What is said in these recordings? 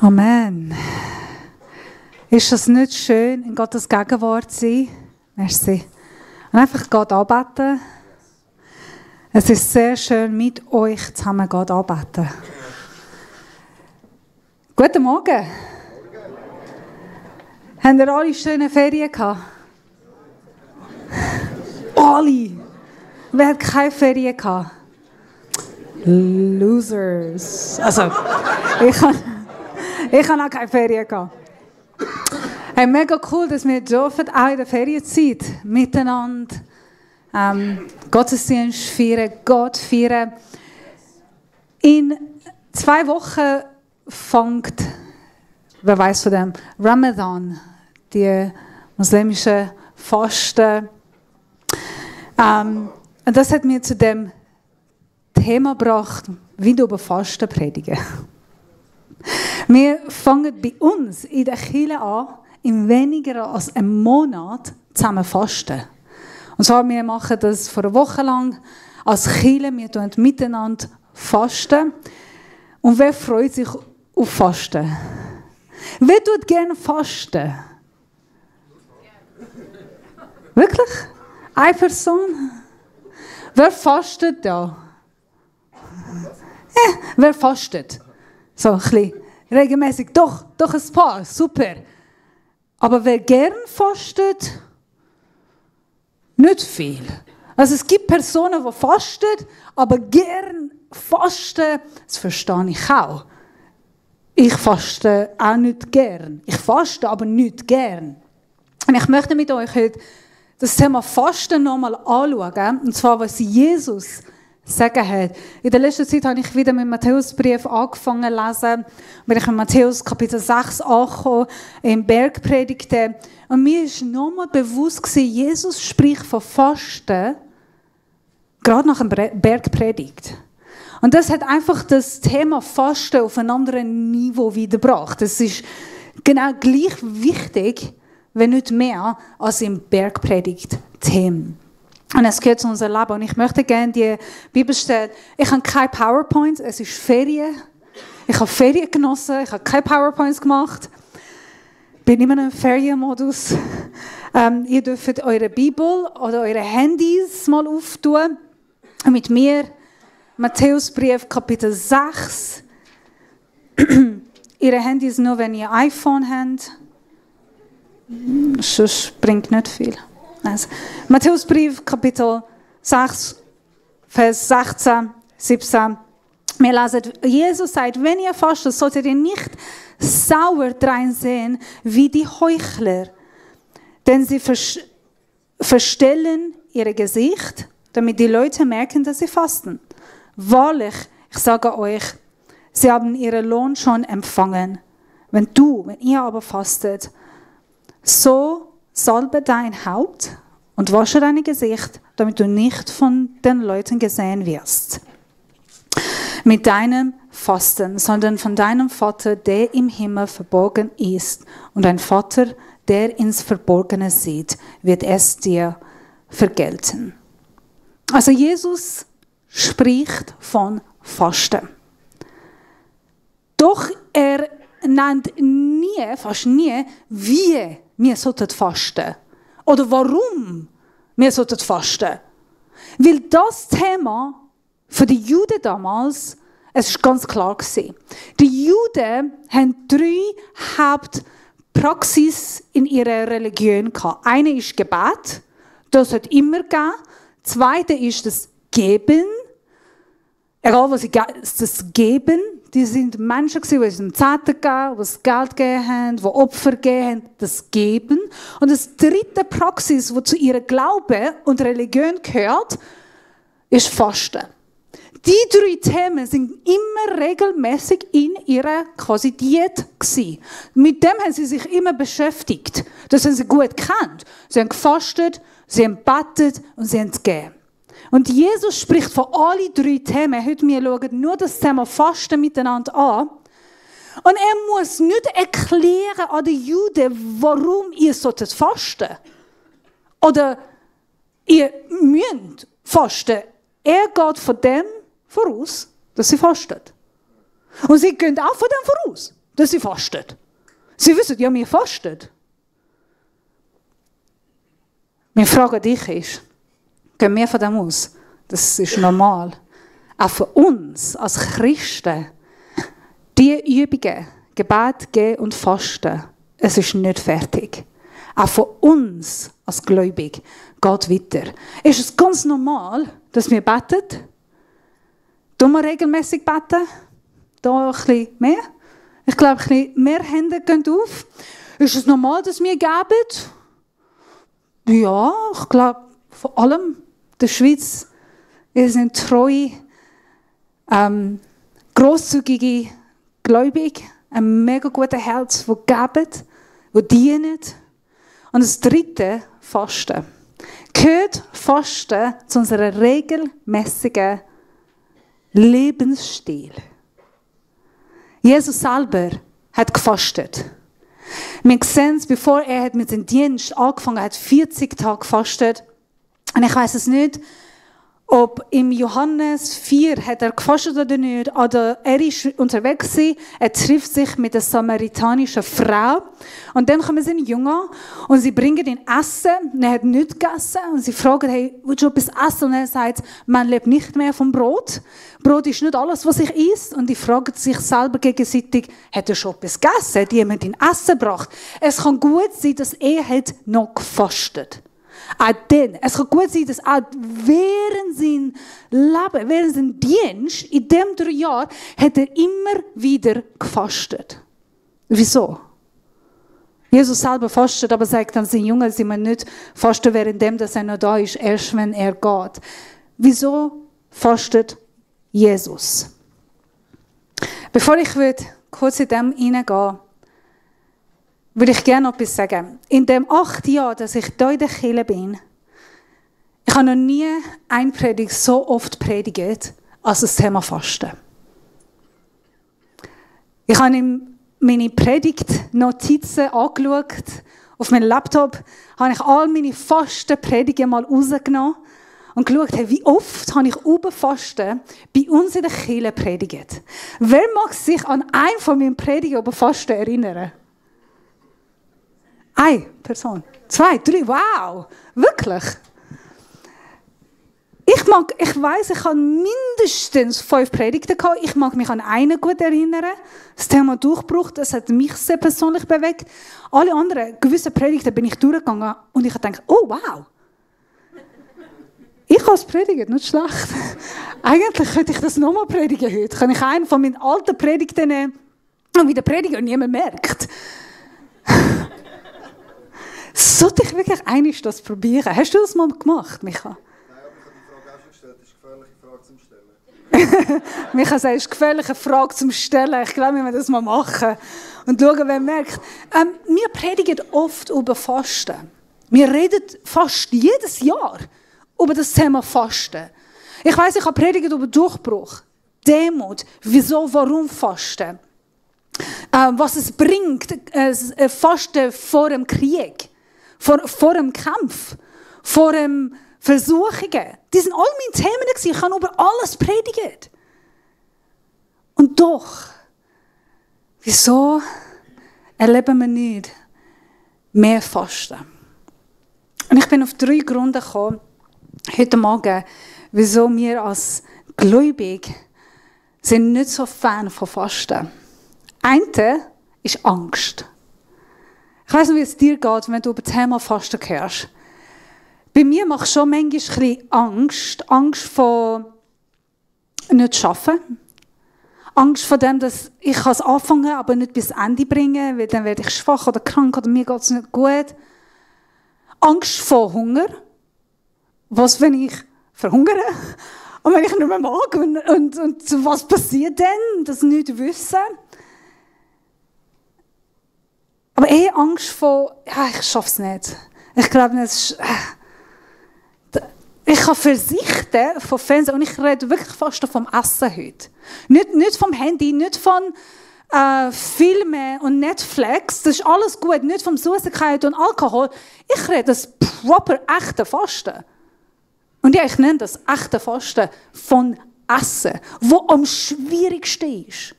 Amen. Ist es nicht schön, in Gottes Gegenwart zu sein? Merci. Und einfach Gott anbeten. Es ist sehr schön, mit euch zusammen Gott anbeten. Guten Morgen. Habt ihr alle schöne Ferien gehabt? Alle. Wer hat keine Ferien gehabt? Losers. Also, ich habe auch keine Ferien gehabt. Hey, mega cool, dass wir dürfen auch in der Ferienzeit miteinander Gottesdienst feiern, Gott feiern. In 2 Wochen fängt, wer weiß von dem, Ramadan, die muslimische Fasten. Und das hat mir zu dem Thema gebracht, wie du über Fasten predigen. Wir fangen bei uns in der Kirche an, in weniger als einem Monat zusammen fasten. Und zwar, wir machen das vor einer Woche lang als Kirche, wir tun miteinander fasten. Und wer freut sich auf Fasten? Wer tut gerne fasten? Wirklich? Eine Person? Wer fastet da? Wer fastet? So ein bisschen regelmäßig. Doch ein paar. Super. Aber wer gern fastet? Nicht viel. Also es gibt Personen, die fasten, aber gern fasten, das verstehe ich auch. Ich faste auch nicht gern. Ich faste aber nicht gern. Und ich möchte mit euch heute das Thema Fasten nochmal anschauen. Und zwar, was Jesus sagen hat. In der letzten Zeit habe ich wieder mit dem Matthäusbrief angefangen zu lesen. Bin ich in Matthäus Kapitel 6 angekommen, in Bergpredigten. Und mir ist nochmal bewusst gewesen, Jesus spricht von Fasten, gerade nach dem Bergpredigt. Und das hat einfach das Thema Fasten auf ein anderes Niveau wiedergebracht. Das ist genau gleich wichtig, wenn nicht mehr, als im Bergpredigt-Themen. Und es gehört zu unserem Leben. Und ich möchte gerne die Bibelstelle. Ich habe keine PowerPoints, es ist Ferien. Ich habe Ferien genossen, ich habe keine PowerPoints gemacht. Ich bin immer noch im Ferienmodus. Ihr dürft eure Bibel oder eure Handys mal auftun. Und mit mir Matthäusbrief Kapitel 6. Ihre Handys nur, wenn ihr iPhone habt. Sonst bringt nicht viel. Also, Matthäusbrief, Kapitel 6, Vers 16, 17. Wir lesen, Jesus sagt, wenn ihr fastet, solltet ihr nicht sauer drein sehen wie die Heuchler. Denn sie verstellen ihr Gesicht, damit die Leute merken, dass sie fasten. Wahrlich, ich sage euch, sie haben ihren Lohn schon empfangen. Wenn ihr aber fastet, so salbe dein Haupt und wasche dein Gesicht, damit du nicht von den Leuten gesehen wirst. Mit deinem Fasten, sondern von deinem Vater, der im Himmel verborgen ist. Und dein Vater, der ins Verborgene sieht, wird es dir vergelten. Also Jesus spricht von Fasten. Doch er nennt fast nie, wie wir sollten fasten. Oder warum wir sollten fasten. Weil das Thema für die Juden damals, es ist ganz klar gewesen. Die Juden haben 3 Hauptpraxis in ihrer Religion gehabt. Eine ist Gebet, das hat immer gegeben. Zweite ist das Geben. Egal was sie das Geben. Die sind Menschen, die es im Zehnten gegeben, die das Geld gegeben haben, die Opfer gegeben haben, das Geben. Und das 3. Praxis, die zu ihrem Glauben und Religion gehört, ist Fasten. Die 3 Themen sind immer regelmäßig in ihrer quasi Diät gewesen. Mit dem haben sie sich immer beschäftigt. Das haben sie gut gekannt. Sie haben gefastet, sie haben gebetet und sie haben gegeben. Und Jesus spricht von allen 3 Themen. Heute wir schauen nur das Thema Fasten miteinander an. Und er muss nicht erklären an den Juden, warum ihr solltet fasten. Oder ihr müsst fasten. Er geht von dem voraus, dass sie fasten. Und sie gehen auch von dem voraus, dass sie fasten. Sie wissen, ja, wir fasten. Meine Frage an dich ist, gehen wir von dem aus, das ist normal, auch für uns als Christen, die Übungen, Gebet, Gehen und Fasten, es ist nicht fertig. Auch von uns als Gläubig geht weiter. Ist es ganz normal, dass wir beten? Tun wir regelmäßig beten? Da ein bisschen mehr? Ich glaube, ein bisschen mehr Hände gehen auf. Ist es normal, dass wir geben? Ja, ich glaube, vor allem in der Schweiz, wir sind treue, grosszügige Gläubige, ein mega gutes Herz, das geben, das dienen. Und das dritte, Fasten. Gehört Fasten zu unserem regelmäßigen Lebensstil. Jesus selber hat gefastet. Wir sehen es, bevor er mit seinem Dienst angefangen hat, 40 Tage gefastet. Und ich weiss es nicht, ob im Johannes 4 hat er gefastet oder nicht, oder er ist unterwegs gewesen, er trifft sich mit einer samaritanischen Frau und dann kommen seine Jünger und sie bringen ihn Essen und er hat nichts gegessen und sie fragen, hey, willst du etwas essen? Und er sagt, man lebt nicht mehr vom Brot. Brot ist nicht alles, was ich esse. Und die fragen sich selber gegenseitig, hat er schon etwas gegessen? Die haben ihn Essen gebracht. Es kann gut sein, dass er noch gefastet hat. Auch dann. Es kann gut sein, dass auch während seinem Leben, während seinem Dienst, in diesen 3 Jahren, hat er immer wieder gefastet. Wieso? Jesus selber fastet, aber sagt dann seinen Jungen, sie müssen nicht fasten, währenddem dass er noch da ist, erst wenn er geht. Wieso fastet Jesus? Bevor ich kurz in dem hineingehen, würde ich gerne noch etwas sagen. In den 8 Jahren, dass ich hier in der Kirche bin, ich habe noch nie eine Predigt so oft predigt, als das Thema Fasten. Ich habe ihm meine Predigtnotizen angeschaut. Auf meinem Laptop habe ich all meine Fastenpredigten mal rausgenommen und geschaut, hey, wie oft habe ich über Fasten bei uns in der Kirche predigt. Wer mag sich an einen von meinen Predigten über Fasten erinnern? 1 Person, 2, 3, wow, wirklich. Ich weiss, ich habe mindestens 5 Predigten gehabt. Ich mag mich an einen gut erinnern. Das Thema Durchbruch, das hat mich sehr persönlich bewegt. Alle anderen gewisse Predigten bin ich durchgegangen und ich habe gedacht, oh wow. Ich habe es predigt, nicht schlecht. Eigentlich könnte ich das nochmal predigen heute. Kann ich einen von meinen alten Predigten nehmen und wieder predigen und niemand merkt. Sollte ich wirklich einiges das probieren? Hast du das mal gemacht, Micha? Nein, aber ich habe die Frage auch schon gestellt. Das ist eine gefährliche Frage zum Stellen. Micha sagt, es ist eine gefährliche Frage zum Stellen. Ich glaube, wir müssen das mal machen. Und schauen, wer merkt. Wir predigen oft über Fasten. Wir reden fast jedes Jahr über das Thema Fasten. Ich weiss, ich habe predigt über Durchbruch, Demut, wieso, warum Fasten. Was es bringt, Fasten vor dem Krieg. Vor dem Kampf, vor dem Versuchungen. Die sind all meine Themen gewesen. Ich habe über alles predigt. Und doch, wieso erleben wir nicht mehr Fasten? Und ich bin auf 3 Gründe gekommen, heute Morgen, wieso wir als Gläubig sind nicht so Fan von Fasten. Eine ist Angst. Ich weiss nicht, wie es dir geht, wenn du über das Thema Fasten hörst. Bei mir macht es schon manchmal ein bisschen Angst. Angst vor nicht schaffen. Angst vor dem, dass ich es anfangen kann, aber nicht bis Ende bringen, weil dann werde ich schwach oder krank oder mir geht es nicht gut. Angst vor Hunger. Was, wenn ich verhungere? Und wenn ich nicht mehr mag? Und was passiert dann? Das nicht wissen. Aber eher Angst vor, ja, ich schaffe es nicht. Ich glaube, ich kann verzichten von Fernsehen und ich rede wirklich fast vom Essen heute. Nicht vom Handy, nicht von Filmen und Netflix. Das ist alles gut. Nicht vom Süßigkeit und Alkohol. Ich rede das proper echte Fasten. Und ja, ich nenne das echte Fasten von Essen, wo am schwierigsten ist.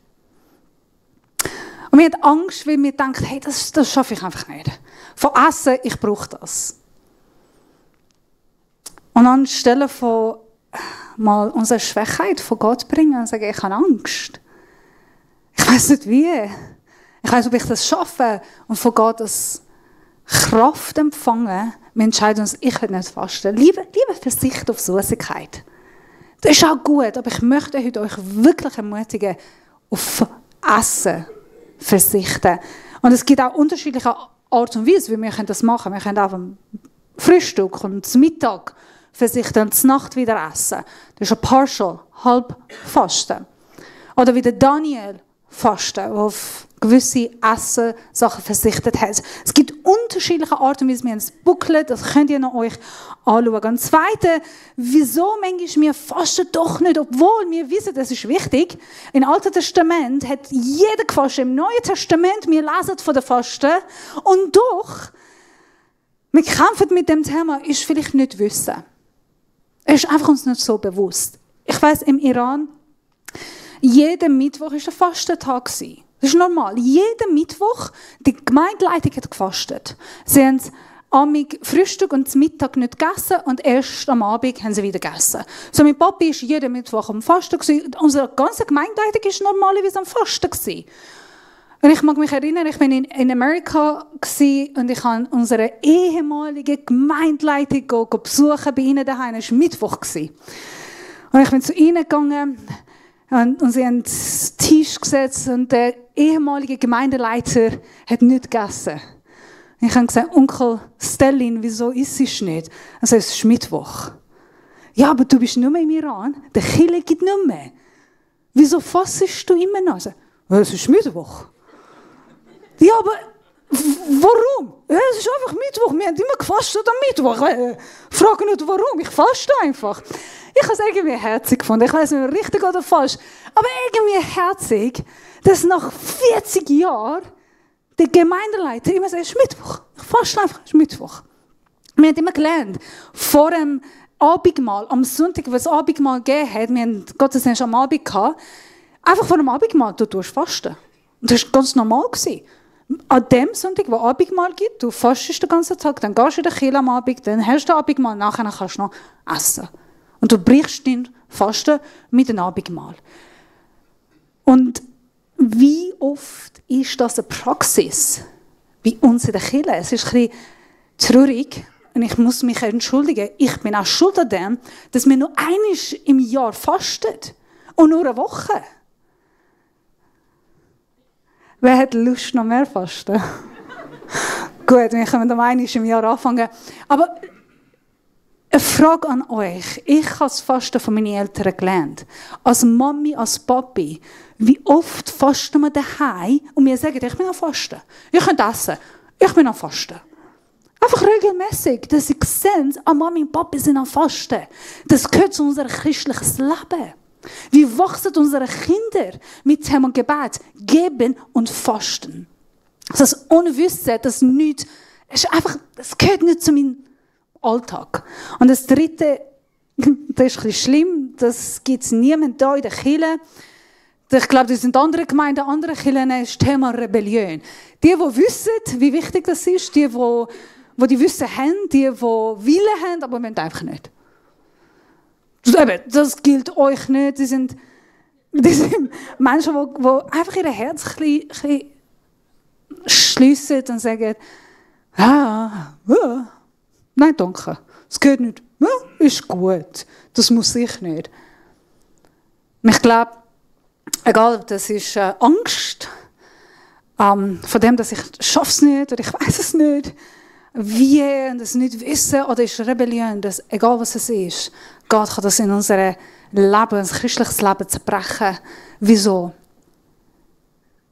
Und wir haben Angst, weil wir denken, hey, das schaffe ich einfach nicht. Von Essen, ich brauche das. Und anstelle von mal unsere Schwachheit von Gott bringen und sagen, ich habe Angst. Ich weiß nicht wie. Ich weiß, ob ich das schaffe. Und von Gott das Kraft empfangen. Wir entscheiden uns, ich will nicht fasten. Lieber Verzicht auf Süßigkeit. Das ist auch gut, aber ich möchte heute euch wirklich ermutigen, auf Essen verzichten. Und es gibt auch unterschiedliche Art und Weise, wie wir das machen können. Wir können auch am Frühstück und zum Mittag verzichten und zur Nacht wieder essen. Das ist ein Partial, halb Fasten. Oder wie der Daniel fasten, der auf gewisse Essen-Sachen verzichtet hat. Es gibt unterschiedliche Arten, wie es mir ins Bucklet, das könnt ihr noch euch anschauen. Und zweitens, wieso manchmal wir fasten doch nicht, obwohl wir wissen, das ist wichtig. Im Alten Testament hat jeder gefastet, im Neuen Testament, wir lesen von der Fasten und doch, wir kämpfen mit dem Thema, ist vielleicht nicht wissen. Es ist einfach uns nicht so bewusst. Ich weiss, im Iran, jeden Mittwoch war ein Fastentag. Das ist normal. Jeden Mittwoch, die Gemeindeleitung hat gefastet. Sie haben am Frühstück und Mittag nicht gegessen und erst am Abend haben sie wieder gegessen. So, mein Papi war jeden Mittwoch am Fasten. Unsere ganze Gemeindeleitung war normalerweise am Fasten. Und ich mag mich erinnern, ich war in Amerika und ich habe unsere ehemalige Gemeindeleitung besuchen bei ihnen daheim. Es war Mittwoch. Und ich bin zu ihnen gegangen und sie haben den Tisch gesetzt und der ehemalige Gemeindeleiter hat nicht gegessen. Und ich habe gesagt, Onkel Stellin, wieso isst du nicht? Er sagt, es ist Mittwoch. Ja, aber du bist nicht mehr im Iran, der Kirche gibt nicht mehr. Wieso fastest du immer noch? Sage, es ist Mittwoch. Ja, aber warum? Ja, es ist einfach Mittwoch. Wir haben immer gefastet am Mittwoch. Frage nicht, warum. Ich faste einfach. Ich habe es irgendwie herzig gefunden. Ich weiß nicht, richtig oder falsch. Aber irgendwie herzig, dass nach 40 Jahren der Gemeindeleiter immer sagt, es ist Mittwoch. Ich faste einfach, es ist Mittwoch. Wir haben immer gelernt, vor dem Abendmahl, am Sonntag, wo es Abendmahl gegeben hat, wir haben Gottesdienst am Abend gehabt, einfach vor dem Abendmahl, du tust fasten. Und das war ganz normal. An dem Sonntag, wo Abendmahl gibt, du fastest den ganzen Tag, dann gehst du in den Kirche am Abend, dann hast du Abendmahl, nachher kannst du noch essen. Und du brichst den Fasten mit dem Abendmahl. Und wie oft ist das eine Praxis bei uns in der Kirche? Es ist ein bisschen traurig und ich muss mich entschuldigen. Ich bin auch schuld an dem, dass wir nur einmal im Jahr fasten und nur eine Woche. Wer hat Lust, noch mehr fasten? Gut, wir können am einmal im Jahr anfangen. Aber eine Frage an euch. Ich habe das Fasten von meinen Eltern gelernt. Als Mami, als Papi. Wie oft fasten wir daheim und wir sagen, ich bin am Fasten. Ihr könnt essen. Ich bin am Fasten. Einfach regelmäßig, dass sie sehen, Mami und Papi sind am Fasten. Das gehört zu unserem christlichen Leben. Wie wachsen unsere Kinder mit dem Gebet, geben und fasten? Das Unwissen, das nicht, das gehört nicht zu meinem Alltag. Und das Dritte, das ist ein bisschen schlimm, das gibt es niemand da in der Kirche. Ich glaube, das sind andere Gemeinden, andere Kirchen, das ist das Thema Rebellion. Die wissen, wie wichtig das ist, die Wissen haben, die Willen haben, aber wollen einfach nicht. Das gilt euch nicht. Die sind Menschen, die einfach ihr Herz ein bisschen schliessen und sagen, nein, danke, das geht nicht. Ja, ist gut, das muss ich nicht. Und ich glaube, egal, das ist Angst von dem, dass ich es schaffe nicht oder ich weiß es nicht, wie und das nicht wissen oder ist Rebellion, dass, egal was es ist, Gott kann das in unserem Leben, unser christliches Leben zerbrechen. Wieso?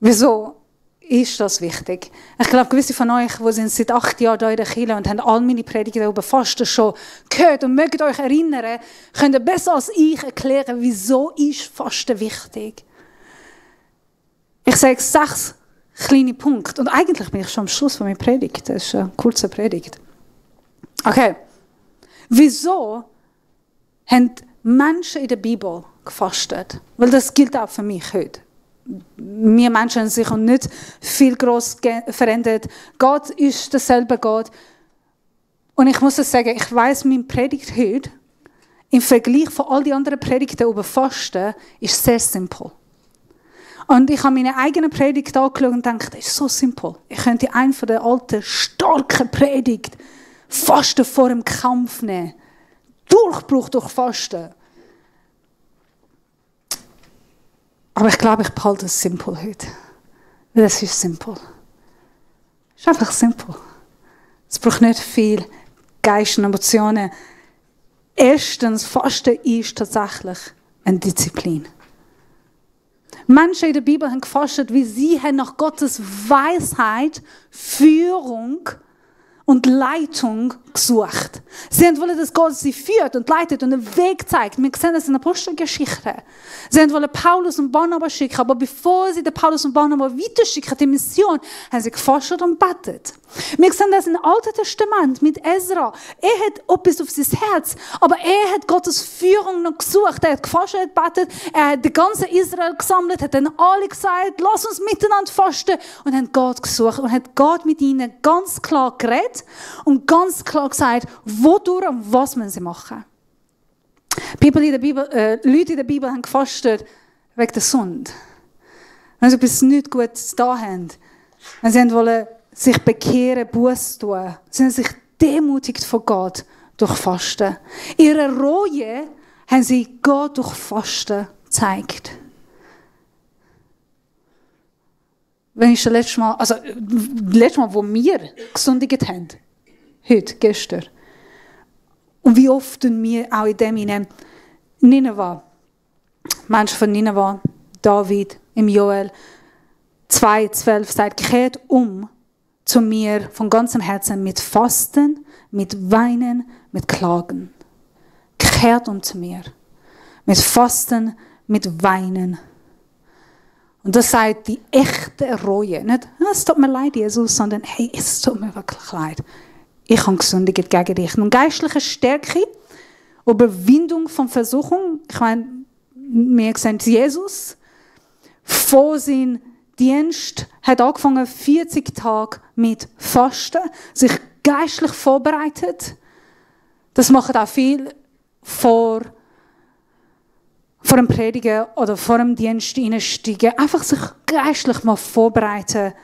Wieso ist das wichtig? Ich glaube, gewisse von euch, die sind seit 8 Jahren hier in der Kirche und haben all meine Predigten über Fasten schon gehört und mögt euch erinnern, könnt ihr besser als ich erklären, wieso ist Fasten wichtig. Ich sage 6 kleine Punkte und eigentlich bin ich schon am Schluss von meiner Predigt. Das ist eine kurze Predigt. Okay. Wieso haben Menschen in der Bibel gefastet? Weil das gilt auch für mich heute. Wir Menschen haben sich und nicht viel gross verändert. Gott ist derselbe Gott. Und ich muss sagen, ich weiss, mein Predigt heute, im Vergleich von all die anderen Predigten über Fasten, ist sehr simpel. Und ich habe meine eigene Predigt angeschaut und gedacht, das ist so simpel. Ich könnte einen von der alten, starken Predigt Fasten vor dem Kampf nehmen. Durchbruch durch Fasten. Aber ich glaube, ich behalte es simpel heute. Weil es ist simpel. Es ist einfach simpel. Es braucht nicht viel Geist und Emotionen. Erstens, Fasten ist tatsächlich eine Disziplin. Menschen in der Bibel haben gefastet, wie sie haben nach Gottes Weisheit, Führung und Leitung gesucht. Sie wollten, dass Gott sie führt und leitet und einen Weg zeigt. Wir sehen das in der Apostelgeschichte. Sie wollten Paulus und Barnabas schicken, aber bevor sie den Paulus und Barnabas weiterschicken, die Mission, haben sie gefastet und betet. Wir sehen das im Alten Testament mit Ezra. Er hat etwas auf sein Herz, aber er hat Gottes Führung noch gesucht. Er hat gefastet und betet, er hat den ganzen Israel gesammelt, hat dann alle gesagt, lass uns miteinander fasten und hat Gott gesucht und hat Gott mit ihnen ganz klar geredet und ganz klar gesagt, wodurch und was müssen sie machen. Leute in der Bibel haben gefastet wegen der Sünde. Wenn sie etwas nicht Gutes da haben, wenn sie wollen sich bekehren, Buße tun, sie haben sich demütigt von Gott durch Fasten. Ihre Reue haben sie Gott durch Fasten gezeigt. Wenn ich das letzte Mal, wo wir gesündigt haben, heute, gestern, und wie oft wir auch in dem hinein, Nineveh, Menschen von Nineveh, David, im Joel 2,12 sagt, kehrt um zu mir von ganzem Herzen mit Fasten, mit Weinen, mit Klagen. Kehrt um zu mir. Mit Fasten, mit Weinen. Und das sagt die echte Reue. Nicht, es tut mir leid, Jesus, sondern hey, es tut mir wirklich leid. Ich habe gesündigt gegen dich. Und geistliche Stärke, Überwindung von Versuchung. Ich meine, wir sehen Jesus vor seinem Dienst hat angefangen 40 Tage mit Fasten, sich geistlich vorbereitet. Das machen auch viel vor dem Predigen oder vor dem Dienst einsteigen. Einfach sich geistlich mal vorbereiten,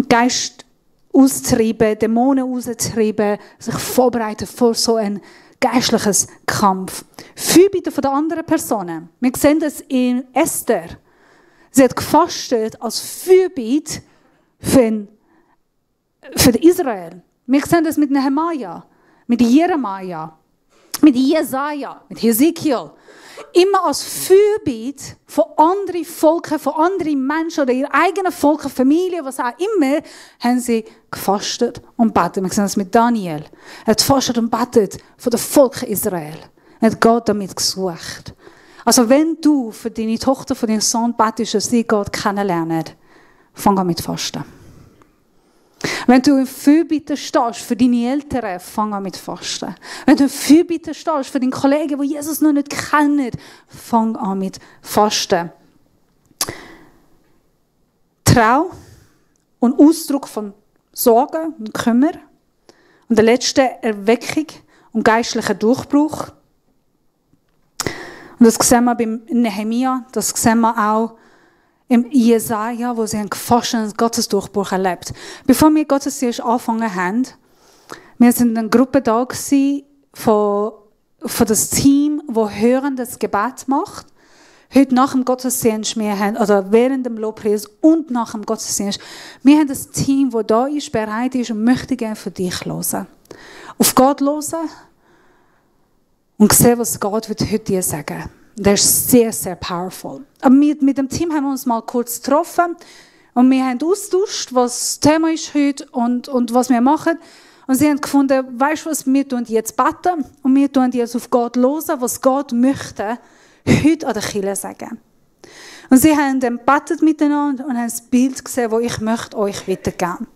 Geist austreiben, Dämonen austreiben, sich vorbereiten vor so einem geistlichen Kampf. Fürbitte von den anderen Personen. Wir sehen das in Esther. Sie hat gefastet als Fürbitte für Israel. Wir sehen das mit Nehemia, mit Jeremia, mit Jesaja, mit Hesekiel. Immer als Fürbitte von anderen Volken, von anderen Menschen oder ihrer eigenen Volken, Familie, was auch immer, haben sie gefastet und betet. Wir sehen das mit Daniel. Er hat gefastet und betet von den Volken Israel. Er hat Gott damit gesucht. Also wenn du für deine Tochter, für deinen Sohn betest, dass sie Gott kennenlernen, fang an mit Fasten. Wenn du in Fürbitte stehst für deine Eltern, fang an mit Fasten. Wenn du in Fürbitte stehst für deinen Kollegen, die Jesus noch nicht kennen, fang an mit Fasten. Trau und Ausdruck von Sorgen und Kummer. Und der letzte, Erweckung und geistlicher Durchbruch. Und das sehen wir beim Nehemia, das sehen wir auch im Jesaja, wo sie einen gefassten Gottesdurchbruch erlebt. Bevor wir Gottesdienst angefangen haben, wir sind in einer Gruppe da gewesen von das Team, das hörendes Gebet macht. Heute nach dem Gottesdienst, oder während dem Lobpreis und nach dem Gottesdienst, wir haben das Team, das da ist, bereit ist und möchte gerne für dich hören. Auf Gott hören und sehen, was Gott wird heute dir sagen. Das ist sehr, sehr powerful. Aber mit dem Team haben wir uns mal kurz getroffen und wir haben austauscht, was das Thema ist heute und was wir machen. Und sie haben gefunden, weißt du was, wir tun jetzt beten und wir tun jetzt auf Gott hören, was Gott möchte heute an der Kirche sagen. Und sie haben dann gebetet miteinander und haben das Bild gesehen, das ich möchte euch weitergeben.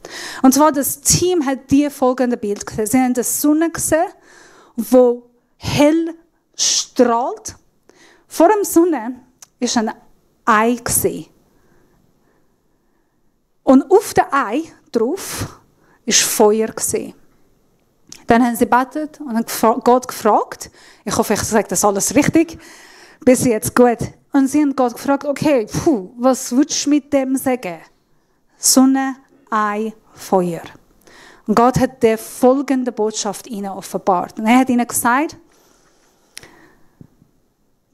Und zwar, das Team hat die folgende Bild gesehen. Sie haben die Sonne gesehen, die hell strahlt. Vor der Sonne ist ein Ei gesehen. Und auf dem Ei drauf ist Feuer gesehen. Dann haben sie gebetet und haben Gott gefragt. Ich hoffe, ich sage das alles richtig. Bis jetzt gut. Und sie haben Gott gefragt, okay, was würdest du mit dem sagen? Sonne, Ei, Feuer. Und Gott hat die folgende Botschaft ihnen offenbart. Und er hat ihnen gesagt,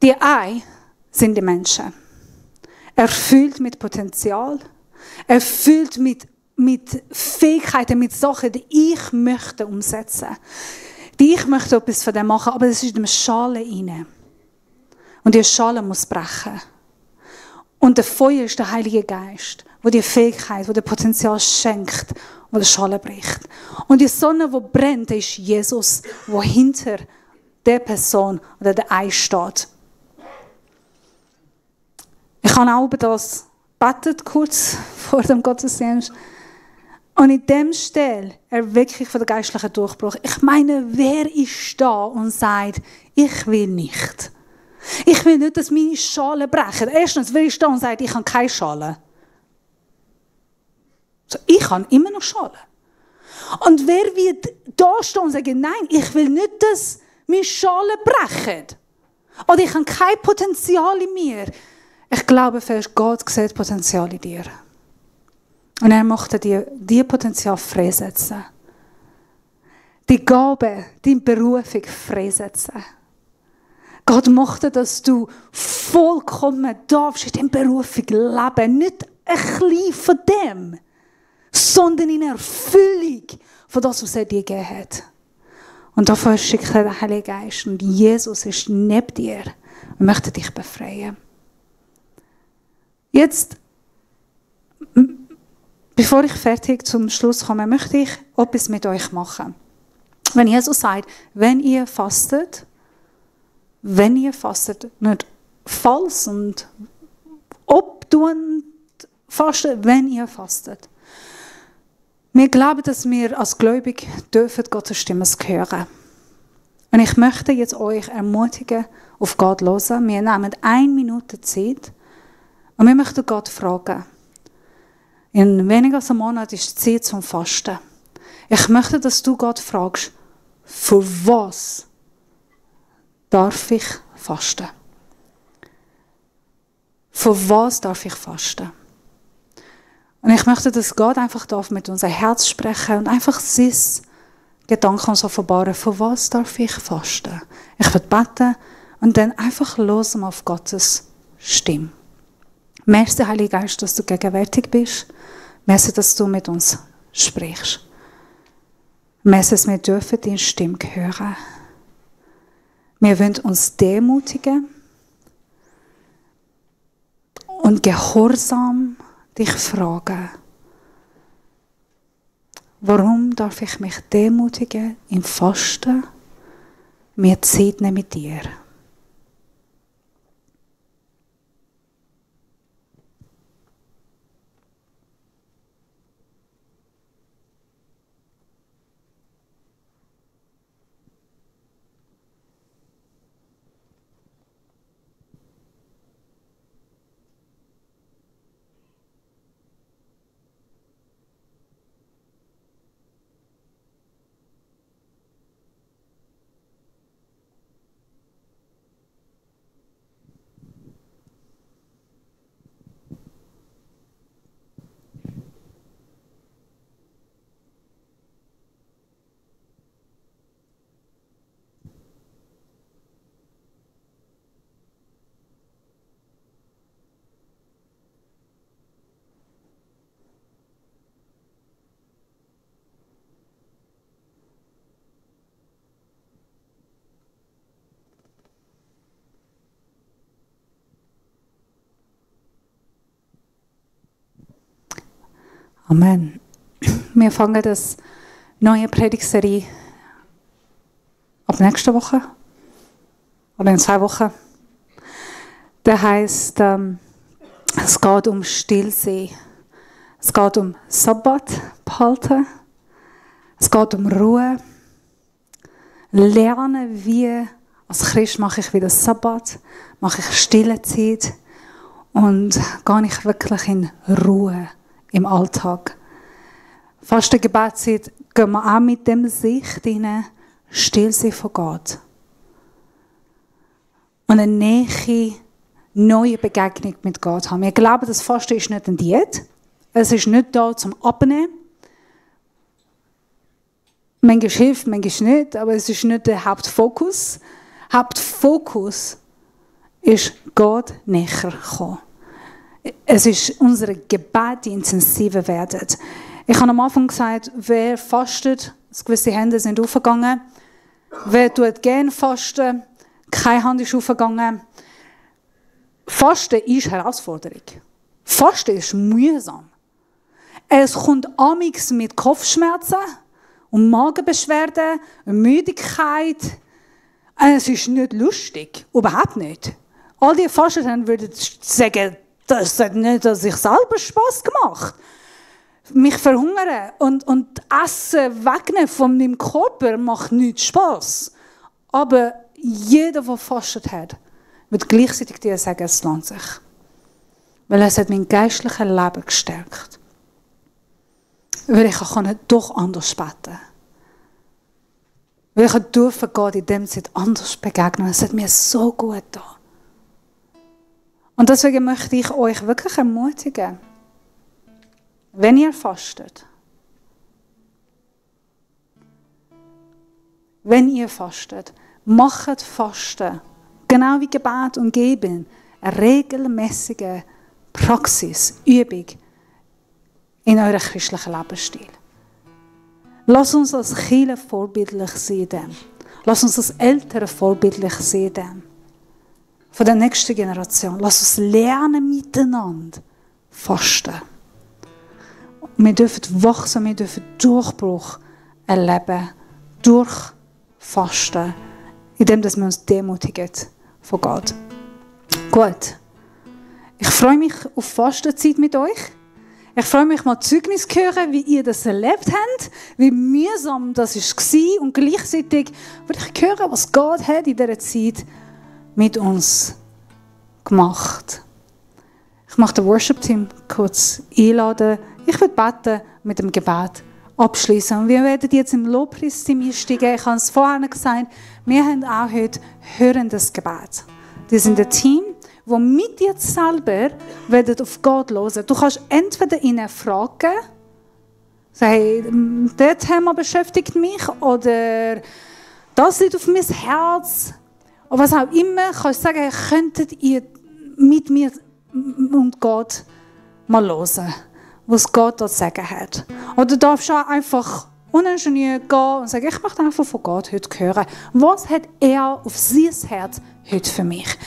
die Ei sind die Menschen. Erfüllt mit Potenzial, erfüllt mit Fähigkeiten, mit Sachen, die ich möchte umsetzen. Die ich möchte etwas von dem machen, aber es ist in der Schale rein. Und die Schale muss brechen. Und der Feuer ist der Heilige Geist, wo die Fähigkeit, wo der Potenzial schenkt, wo die Schale bricht. Und die Sonne, die brennt, ist Jesus, wo hinter der Person oder der Ei steht. Ich habe auch über das gebetet, kurz vor dem Gottesdienst. Und in dem Stelle erwecke ich von der geistlichen Durchbruch. Ich meine, wer ist da und sagt, ich will nicht. Ich will nicht, dass meine Schalen brechen. Erstens, wer ist da und sagt, ich habe keine Schale? So, ich habe immer noch Schale. Und wer wird da stehen und sagen, nein, ich will nicht, dass meine Schalen brechen? Oder ich habe kein Potenzial in mir. Ich glaube fest, Gott sieht Potenzial in dir. Und er möchte dir dieses Potenzial freisetzen. Die Gabe, deine Berufung freisetzen. Gott möchte, dass du vollkommen darfst in dieser Berufung leben. Nicht ein bisschen von dem, sondern in Erfüllung von das, was er dir gegeben hat. Und dafür schickt er den Heiligen Geist. Und Jesus ist neben dir und möchte dich befreien. Jetzt, bevor ich fertig zum Schluss komme, möchte ich etwas mit euch machen. Wenn Jesus sagt, wenn ihr fastet, nicht falsch und obtuend fasten, wenn ihr fastet. Wir glauben, dass wir als Gläubig dürfen Gottes Stimme hören. Und ich möchte jetzt euch ermutigen, auf Gott zu hören. Wir nehmen 1 Minute Zeit und wir möchten Gott fragen. In weniger als einem Monat ist die Zeit zum Fasten. Ich möchte, dass du Gott fragst, für was darf ich fasten? Für was darf ich fasten? Und ich möchte, dass Gott einfach mit unserem Herz sprechen und einfach sein Gedanken uns offenbaren, für was darf ich fasten? Ich werde beten und dann einfach hören auf Gottes Stimme. Merci, Heiliger Geist, dass du gegenwärtig bist. Merci, dass du mit uns sprichst. Merci, dass wir dürfen deine Stimme hören. Wir wollen uns demutigen und gehorsam dich fragen. Warum darf ich mich demutigen im Fasten, mir Zeit nehmen mit dir? Amen. Wir fangen das neue Predigtserie ab nächster Woche oder in 2 Wochen. Das heisst, es geht um Stillsee. Es geht um Sabbat behalten. Es geht um Ruhe. Lernen, wie als Christ mache ich wieder Sabbat, mache ich stille Zeit. Und gehe ich wirklich in Ruhe im Alltag. Fastengebetszeit gehen wir auch mit dem Sicht hinein, still sein von Gott. Und eine nähe, neue Begegnung mit Gott haben. Wir glauben, das Fasten ist nicht eine Diät. Es ist nicht da zum Abnehmen. Manchmal hilft, manchmal nicht, aber es ist nicht der Hauptfokus. Hauptfokus ist Gott näher kommen. Es ist unsere Gebet, die intensiver werden. Ich habe am Anfang gesagt, wer fastet, gewisse Hände sind aufgegangen. Wer tut gerne fasten, keine Hand ist aufgegangen. Fasten ist Herausforderung. Fasten ist mühsam. Es kommt amigs mit Kopfschmerzen und Magenbeschwerden und Müdigkeit. Es ist nicht lustig, überhaupt nicht. All die Fasten haben würden sagen, das hat nicht an sich selber Spass gemacht. Mich verhungern und Essen wegnehmen von meinem Körper macht nicht Spass. Aber jeder, der fastet hat, wird gleichzeitig dir sagen, es lohnt sich. Weil es hat mein geistliches Leben gestärkt. Weil ich kann doch anders beten. Weil ich durfte Gott in dem Zeit anders begegnen. Es hat mir so gut getan. Und deswegen möchte ich euch wirklich ermutigen, wenn ihr fastet, macht Fasten, genau wie Gebet und Geben, eine regelmäßige Praxis, Übung in eurem christlichen Lebensstil. Lasst uns als Kirche vorbildlich sein. Lasst uns als Eltern vorbildlich sein. Von der nächsten Generation. Lasst uns lernen miteinander fasten. Wir dürfen wachsen, wir dürfen Durchbruch erleben. Durch Fasten. Indem wir uns demutigen von Gott. Gut. Ich freue mich auf Fastenzeit mit euch. Ich freue mich mal Zeugnis zu hören, wie ihr das erlebt habt, wie mühsam das war und gleichzeitig würde ich hören, was Gott hat in dieser Zeit mit uns gemacht. Ich möchte das Worship-Team kurz einladen. Ich würde beten mit dem Gebet abschließen. Und wir werden jetzt im Lobpreisteam einsteigen. Ich habe es vorhin gesagt, wir haben auch heute hörendes Gebet. Die sind ein Team, wo mit dir selber auf Gott hören. Du kannst entweder ihnen fragen, sagen, das Thema beschäftigt mich oder das liegt auf mein Herz. Oder was auch immer, kannst du sagen, könntet ihr mit mir und Gott mal hören, was Gott dort zu sagen hat. Oder du darfst auch einfach uningeniert gehen und sagen, ich möchte einfach von Gott heute hören. Was hat er auf sein Herz heute für mich?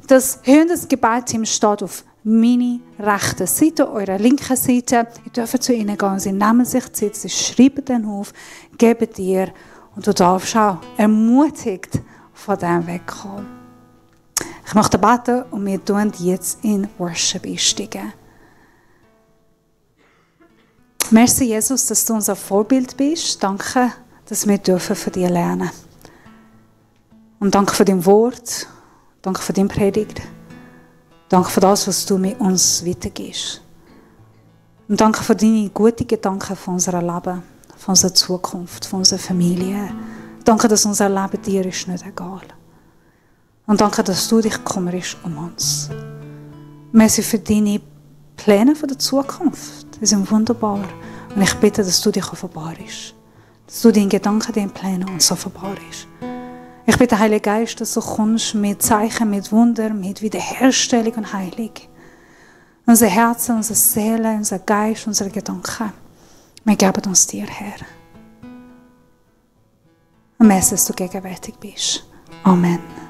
Das hörendes Gebetsteam steht auf meiner rechten Seite, eurer linken Seite. Ihr dürft zu ihnen gehen, sie nehmen sich Zeit, sie schreiben dann auf, geben dir und du darfst auch ermutigt von dem wegkommen. Ich möchte beten und wir tun jetzt in Worship einsteigen. Merci, Jesus, dass du unser Vorbild bist. Danke, dass wir dürfen von dir lernen. Und danke für dein Wort. Danke für deine Predigt. Danke für das, was du mit uns weitergibst. Und danke für deine guten Gedanken von unserem Leben, von unserer Zukunft, von unserer Familie. Danke, dass unser Leben dir ist nicht egal. Und danke, dass du dich kümmerst um uns. Merci für deine Pläne für die Zukunft. Die sind wunderbar. Und ich bitte, dass du dich offenbarst. Dass du deine Gedanken, deine Pläne uns offenbarst. Ich bitte, Heiliger Geist, dass du kommst mit Zeichen, mit Wunder, mit Wiederherstellung und Heilung. Unser Herz, unsere Seele, unser Geist, unsere Gedanken. Wir geben uns dir, Herr. Und merci, dass du gegenwärtig bist. Amen.